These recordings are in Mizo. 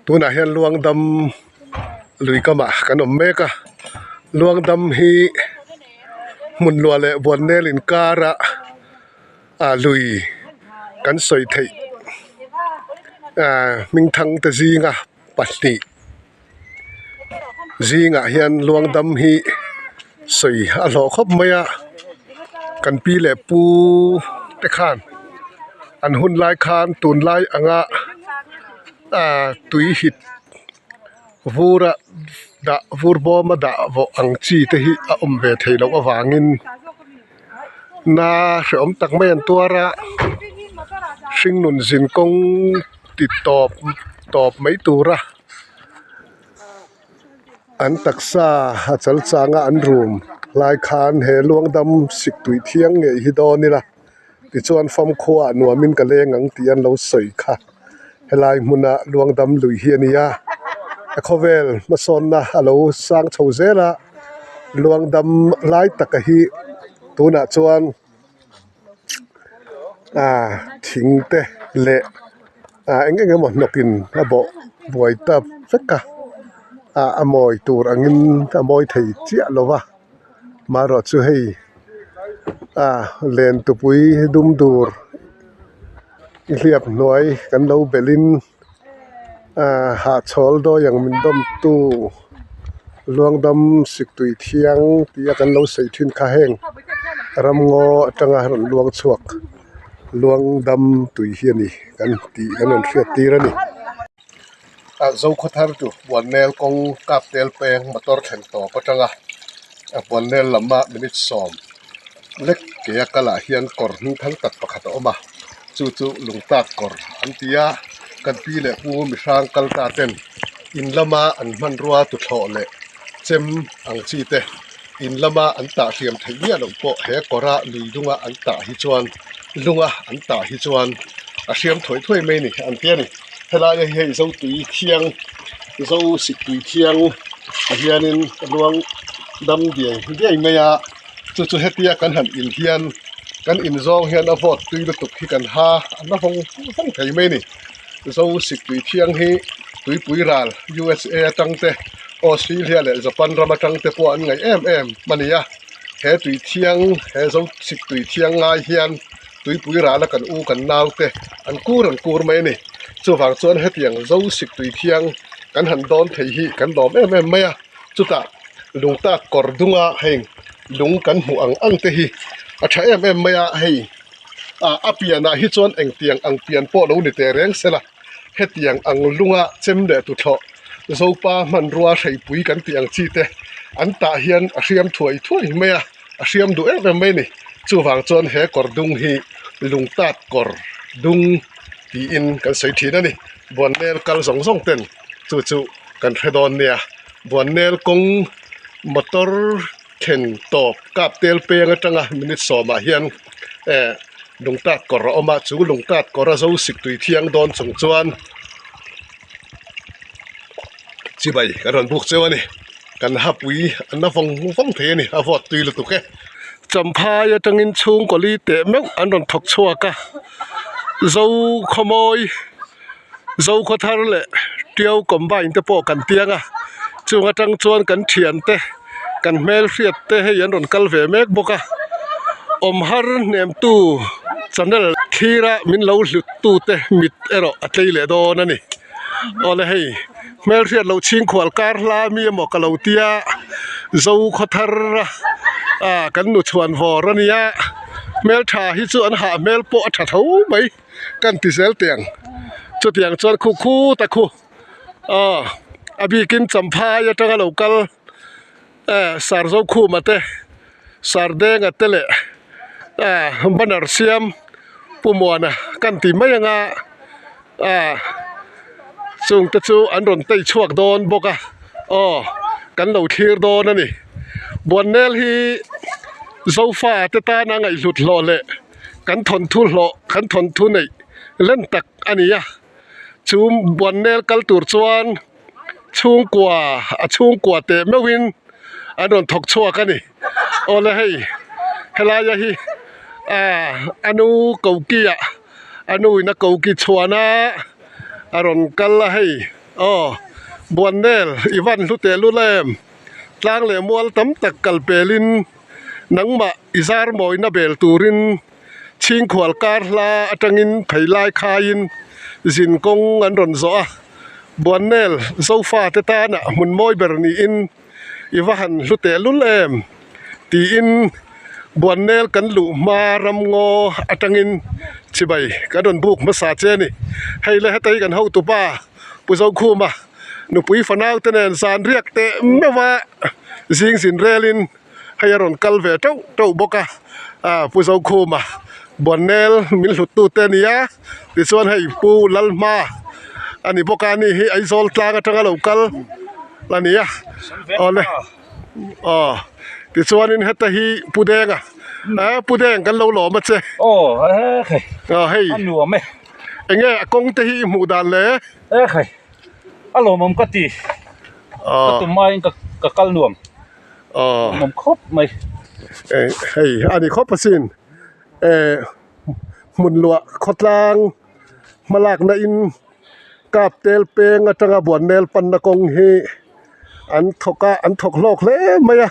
Tunah hian Luangdam lui kamah kan awm mek a Luangdam hi hmun luah leh Buannel inkara ah lui kan sawi theih ah hmingthang te zinga pahnih zingah hian Luangdam hi sawi a hlawh khawp mai a kan pi leh pu te khan an hun lai khan tunlai anga ah tui hit vur a dah vur bawm a dah vawh ang chi te hi a awm ve theih loh avangin na hrehawm tak mai an tuar a hringnun zin kawng ti tawp tawp mai tura an taksa a chal changa an rum lai khan he luangdam sik tui thiang ngei hi dawn ila tichuan famkhua ah nuamin ka leng ang tih an lo sawi kha helai hmuna luangdam lui hi a ni a a khawvel hmasawnna a lo sang chho zel a luangdam lai taka hi tunah chuan ah thing te leh ah eng eng emaw hnawk in a bawh buai ta vek a ah a mawi tur angin a mawi thei chiah lo va marawh chu hei ah len tupui dum dur i hliap hnuai kan lo belh in ah hahchhawl dawi ang min dawm tu luangdam siktui thiang tih a kan lo sawi thin kha heng ramngaw atanga rawn luang chhuak luangdam tui hi a ni kan tih kan rawn hriat tir a ni. Ah Zokhawthar chu Buannel kawng kap tel peng motor thlen tawp atanga a Buannel lama minute sawm lek ke a kalah hian kawr hming thang tak pakhat a awm a chu chu lungtak kawr an ti a kan pi leh pu mihrang kal ta ten in lama an hmanrua tuthlawh leh chem ang chi te in lama an tah hliam theih miah loh pawh he kawra lui dunga an tah hi chuan lunga an tah hi chuan a hriam thuai thuai mai a ni an ti a ni helai hi hei zo tui thiang zo sik tui thiang ah hianin a luang dam diai diai mai a chu chu hetia kan han in hian kan in zawng hian a vawt tui lutuk hi kan ha a na vawng vawng thei mai a ni zo sik tui thiang hi tuipui ral U_S_A atang te Australia leh Japan ram atang te pawh an ngaih em em a ni a he tui thiang he zo sik tui thiang ngai hian tuipui ral a kan u kan nau te an kur an kur mai a ni chuvang chuan hetiang zo sik tui thiang kan han dawn thei hi kan lawm em em mai a chutah lungtak kawr dunga heng lung kan hmuh ang ang te hi a tha em em mai a hei ah a pianah hi chuan engtiang ang pian pawh lo ni teh reng se la hetiang ang lunga chem leh tuthlawh zopa hmanrua hreipui kan tih ang chi te an tah hian a hriam thuai thuai mai a a hriam duh em em mai a ni chuvang chuan he kawr dung hi lungtat kawr dung tiin kan sawi thin a ni Buannel kal zawng zawng ten chu chu kan hre dawn nia Buannel kawng motor thlen tawp kap tel peng atanga minute sawmah hian eh lungtat kawr a awm a chu lungtat kawr a zo sik tui thiang dawn chung chuan chibai kan rawn buk cheu a ni kan hapui an la vawng vawng thei a ni a vawt tui lutuk e. Champhai atangin chhungkaw li teh meuh an rawn thawk chhuak a zo khawmawi zo khawthar leh tiau combine te pawh kan piang a chung atang chuan kan thian te kan hmelhriat te hei an rawn kal ve mek bawk a awm har hnem tu channel thlir a min lo hlut tu te mit erawh a tlei leh dawn a ni awle hei hmelhriat loh chhingkhual kar hla mi emaw ka lo tia zo khawthar a kan nu chhuan vawr a nia hmeltha hi chu an hah hmel pawh a tha tho mai. Kan ti zel teh ang chutiang chuan khu khut a khu aw a bikin champhai atanga lo kal eh Sarzokhuma te Sardenga te leh ah banner siam Pu Muana kan ti mai anga ah chung te chu an rawn tei chhuak dawn bawk a aw kan lo thlir dawn a ni Buannel hi Zofa te tana ngaihhlut hlawh leh. Kan thawnthu hlawh kan thawnthu neih len tak a ni a chu Buannel kal tur chuan chhungkua a chhungkua teh meuhin an rawn thawk chhuak a ni awle hei helaia hi ah a nu koki ah a nu in a koki chhuan a a rawn kal a hei. Aw Buannel i van hlu teh lul em tlang leh mual tam tak kal pelin nangmah i zar mawina bel turin chhingkhual kar hla atangin pheilai khaiin zin kawng an rawn zawh a Buannel Zofa te tana hmun mawi ber niin i va han hlu teh lul em tiin Buannel kan luh hma ramngaw atangin chibai kan rawn buk hmasa che a ni. Hei le heta hi kan hotu pa Pu Zokhuma nupui fanau te nen zan riak teh meuh a zing zin relin hei a rawn kal ve teuh teuh bawk a ah Pu Zokhuma Buannel min hlut tu te a ni a tichuan hei Pu Lalhma a ni bawk a ni hi Aizawl tlang atanga lo kal a ni a awle aw tichuanin heta hi Pu Denga eh Pu Deng kan lo lawm a che aw he aw hei a nuam e enge a kawng te hi i hmuh dan le e khai a lawmawm ka ti ka tum aiin ka kal nuam. Aw. Awm khawp mai. Eh hei a ni khawp asin eh hmun luah khawtlang hmalakna in kap tel peng atanga Buannel panna kawng hi an thawk a an thawk hlawk hle mai a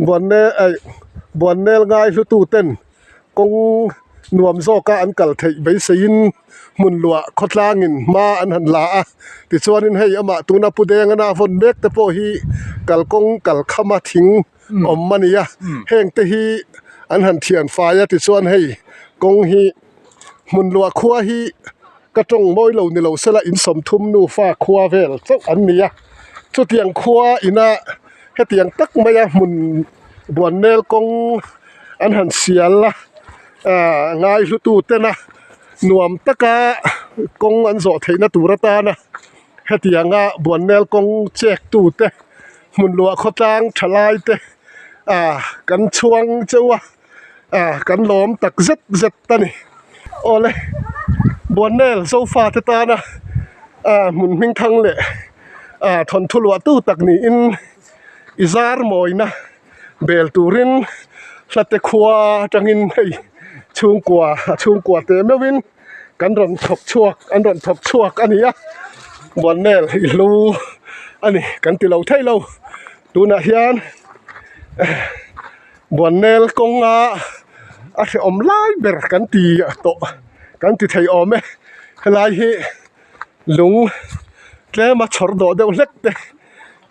Buannel aih Buannel ngai hlu tu ten Kawng nuam zawka an kal theih beiseiin hmun luah khawtlangin hma an han la a, tichuanin hei amah tuna Pu Dengana vawn mek te pawh hi kalkawng kal khama thing awm a ni a, heng te hi an han thian fai a tichuan hei kawng hi hmun luah khua hi ka tawng mawi lo ni lo sela in sawmthum nufa khua vel chauh an ni a, chutiang khua ina hetiang tak maia hmun Buannel kawng an han sial a ahh ngai hlu tu tena nuam taka kawng an zawh theihna tur atana hetianga Buannel kawng chek tu te hmun luah khawtlang tha lai te ahh kan chhuang cheu a ahh kan lawm tak zet zet a ni awle Buannel sofa te tana ahh hmun hming thang leh ahh thawnthu luah tu tak niin i zar mawina bel turin hlate khua atangin hei chhungkua a chhungkua teh meuhin kan rawn thawk chhuak an rawn thawk chhuak a ni a Buannel i hlu a ni kan ti lo thei lo tunah hian Buannel kawnga a hrehawm lai ber kan ti tawh kan ti thei awm e helai hi lung tlema chhawr dawh deuh hlek te.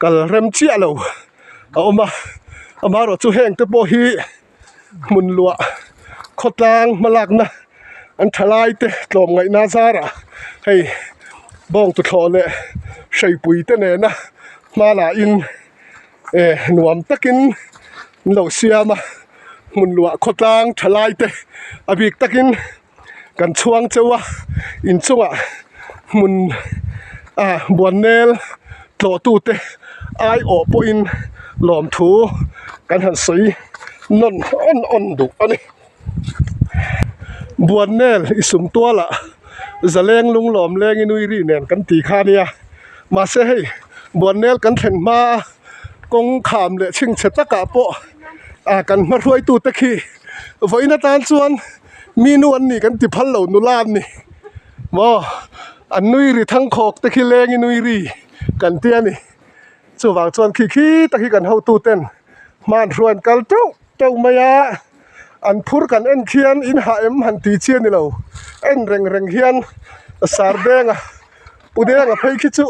Kal rem chiah lo a awm a amaherawh chu heng te pawh hi hmun luah khawtlang hmalakna an tha lai te tlawmngaihna zarah hei bawng tuthlawh leh hreipui te nena hma lah in eh nuam takin an lo siam a hmun luah khawtlang tha lai te a bik takin. Kan chhuang cheu a inchungah hmun ah Buannel tlawh tute aiawh pawhin lawmthu kan han sawi nawn awn awn duh a ni. Buannel i sum tualah zaleng lung lawm leng i nui ri nen kan ti kha a nia mahse hei Buannel kan thlen hma kawng kham leh chhingchhe takah pawh ah kan hmahruaitute khi vawiin atan chuan. Mi nu an ni kan ti phal lo nula an ni maw an nui ri thang khawk te khi leng i nui ri kan ti a ni chuvang chuan khi khi tak hi kan hotu ten hma an hruai an kal teuh teuh mai a an phur kan en khian in hah em han ti chi a ni lo en reng reng hian sar denga pu denga phei khi chu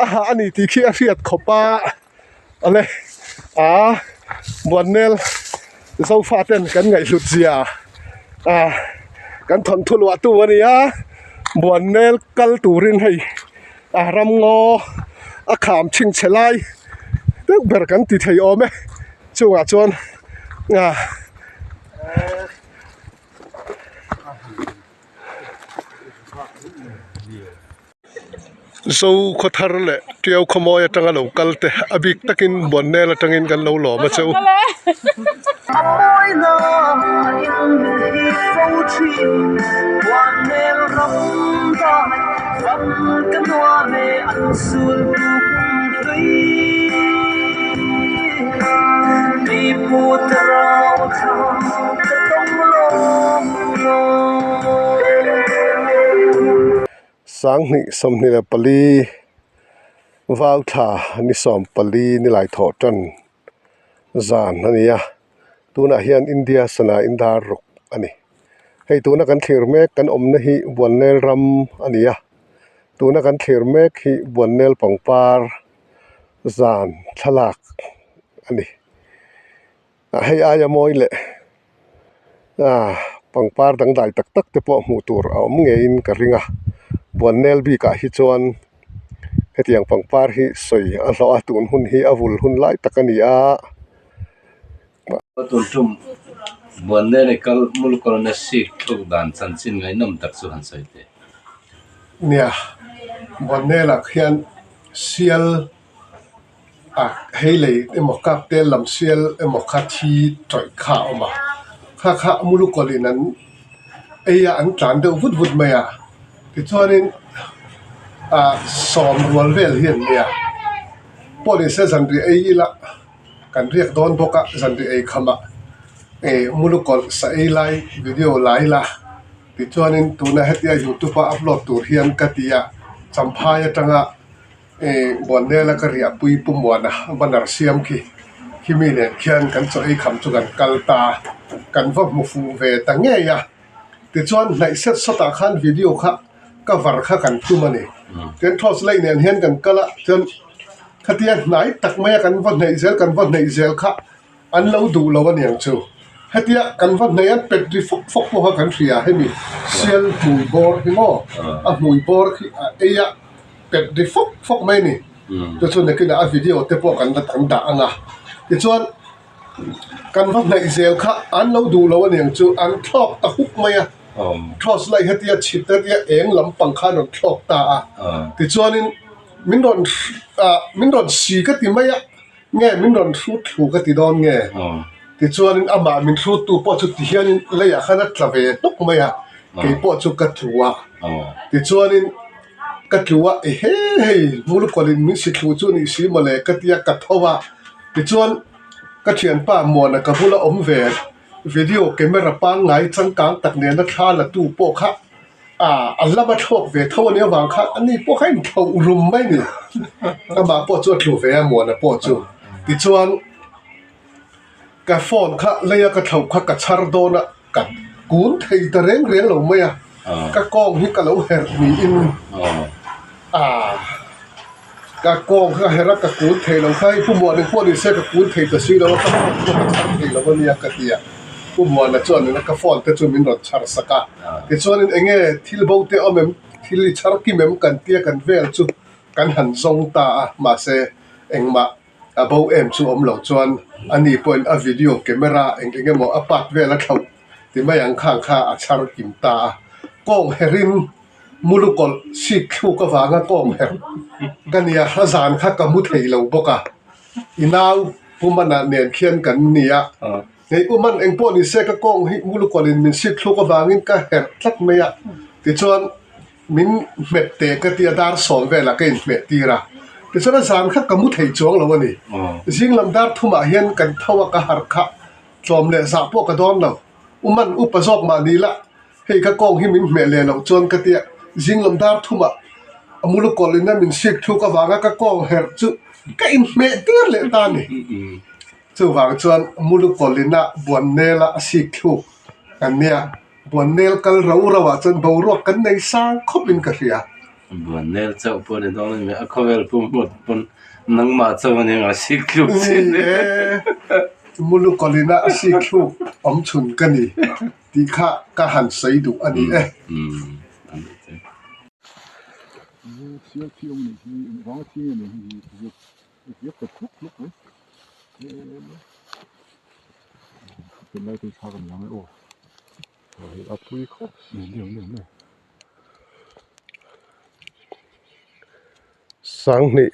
a hah a ni tih khi a hriat khawp a. Awle a Buannel Zofa ten kan ngaihhlut zia a kan thawnthu luah tu a ni a Buannel kal turin hei a ramngaw a kham chhingchhe lai deuh ber kan ti thei awm e chungah chuan a. Zo khawthar leh Tiau khawmawi atanga lo kal te a bik takin Buannel atangin kan lo lawm a che u. Sanghnih 24. Vauthla ni 14 nilai thawh tan zan a ni a tunah hian India sana indar ruk a ni hei tuna kan thlir mek kan awmna hi Buannel ram a ni a tuna kan thlir mek hi Buannel pangpar zan thlalak a ni. Hei aia mawi leh ah pangpar dangdai tak tak te pawh hmuh tur a awm ngeiin ka ring a Buannel bikah hi chuan hetiang pangpar hi sawi a hlawh a tun hun hi a vul hun lai tak a ni a. Tun tum Buannel i kal Mulukawlna sik thluk dan chanchin ngaihnawm tak chu han sawi teh. Nia, Buannel ah khian sial a hei lei emaw kap tel lam sial emaw kha thi tawih kha a awm a kha kha mulukawlh in an ei a an tlan deuh vut vut mai a tichuanin ah sawm rual vel hi an nia pawh ni se zanriah ei ila kan riak dawn bawk a zanriah ei kham ah eh mulukawlh sa ei lai video la ila tichuanin tuna hetia youtube a upload tur hian ka ti a champhai atanga. Ih Buannela ka riahpui Pu Muana banner siam khi khi mi nen khian kan chaw ei kham chu kan kal ta kan va hmu fuh ve ta ngei a tichuan hnaih set sawtah khan video kha cover kha kan tum a ni chuan torch light nen hian kan kal a chuan khatia hnai tak maia kan va hnaih zel kan va hnaih zel kha an lo duh lo a niang chu hetia kan va hnaih a pet ri fawk fawk pawh kha kan hria hemi sial hmui bawr hi maw a hmui bawr khi a ei a. pet ri fawk fawk mai a ni chu chu nakinah a video te pawh kan la kan dah ang a tichuan kan va hnaih zel kha an lo duh lo a niang chu an thlawk ta huk mai a torch light hetia chhit hetia eng lampang khan rawn thlawk ta a tichuanin min rawn ah min rawn si ka ti mai a nge min rawn hrut thlu ka ti dawn nge tichuanin amah min hrut tu pawh chu tihianin leiah khan a tla ve hnawk mai a keipawh chu ka tlu a tichuanin. Ka tlu a, ehe hei Vulkawlin min si thlu chu nih si mawle ka tia ka tho a, tichuan ka thianpa Muana ka bula awm ve video camera pangngai changkang tak nena thla la tu pawh kha ah a lama thlawk ve tho a nih avang kha ani pawh kha a inthlauh rum mai a ni, amah pawh chu a tlu ve a Muana pawh chu, tichuan ka phone kha leia ka thlauh kha ka chhar dawn a. Ka kun thei ta reng reng lo mai a, ka kawng hi ka lo herh niin ka kawng kha herh a ka kun thei lo kha hei Pu Muana pawh ni se ka kun thei ta si lo a, ka phone pawh ka chhar thei lo a nia ka ti a, Pu Muana chuan ka phone te chu min rawn chhar sak a, tichuanin eng nge thil bo te awm em, thil i chhar kim em kan tia kan vel chu kan han zawng ta a, mahse engmah. A bo em chu awm lo chuan ani pawhin a video camera eng eng emaw a part vel a thlauh ti mai ang khang kha a chhar kim ta a. Kawng herin mulukawlh sik thluk avanga kawng her ka nia, a zan kha ka mu thei lo bawk a. I nau Pu Mana nen khian kan ni a, hei U Man eng pawh ni se ka kawng hi mulukawlhin min sik thluk avangin ka herh tlat mai a, tichuan Min hmet teh ka tia dar sawm velah ka inhmeh tir a, tichuan a zan kha ka mu thei chuang lo a ni. Zing lam dar thumah hian kan tho a ka harh kha tlawm leh zah pawh ka dawn lo. U man upa zawk mah ni la, hei ka kawng hi min hmeh leh loh chuan ka tia zing lam dar thumah a mu lukawlh in a min sik thluk avanga ka kawng herh chu ka inhmeh tir leh ta a ni. Chuvang chuan mu lukawlh in a buan nel a a sik thluk kan nia. Buannel kal rau rauah chuan boruak kan nei sang khawpin ka hria. Buannel chauh pawh ni dawn a ni, a khawvel pum hmawt pawn nangmah chauh a ni ang a sik thluk chin. Ni e, Mulukawlina a sik thluk awm chhun ka ni tih kha ka han sawi duh a ni e. Sanghnih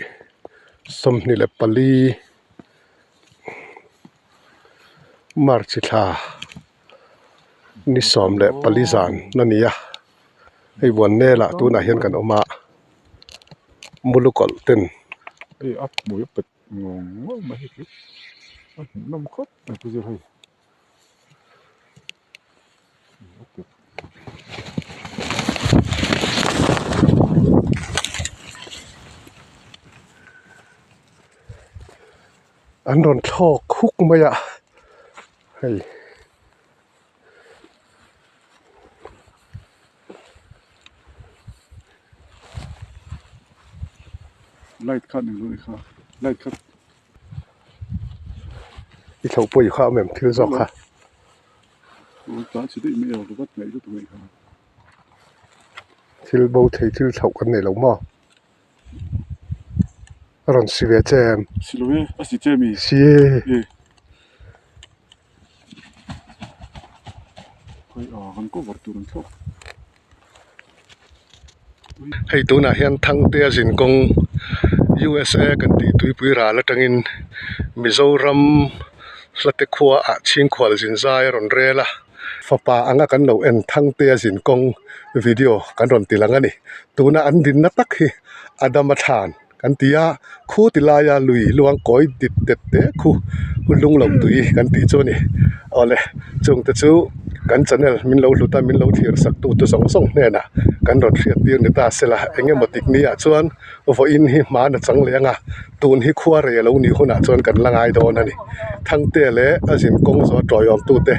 24 March thla ni 14 zan a ni a hei Buannel ah tunah hian kan awm a Mulukawlh ten. An rawn thlawk huk mai a hei. Light kha eng lo ni kha light kha. I thlo pawh i kha awm em thil zawk kha. Tlan chhe daih mai a vat ngaih lutuk mai kha. Thil bo thei thil thlauh kan nei lo maw? A rawn si ve che em? Si lo e, a si che mi? Si e. E. Hei a kan cover tur an thlawk. Hei tunah hian Thangtea zinkawng USA kan tih tuipui ral atangin Mizoram hlate khua ah chhingkhual zin zai a rawn rel a. Fapa anga kan lo en Thangtea zinkawng video kan rawn ti lang a ni. Tuna an dinna tak hi Adama thlan kan ti a, khu ti laia lui luang kawi dip dep te khu hun lung lo tui kan tih chu a ni. Awle chungte chu kan channel min lo hlut a min lo thlir sak tu te zawng zawng hnenah kan rawn hriat tir ni ta se la eng emaw tik ni ah chuan vawiin hi hman a chang leh ang a tun hi khua rei a lo nih hunah chuan kan la ngai dawn a ni. Thangte leh a zin kawng zawh a tawiawm tute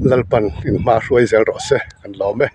Lalpan inhma hruai zel rawh se kan lawm e.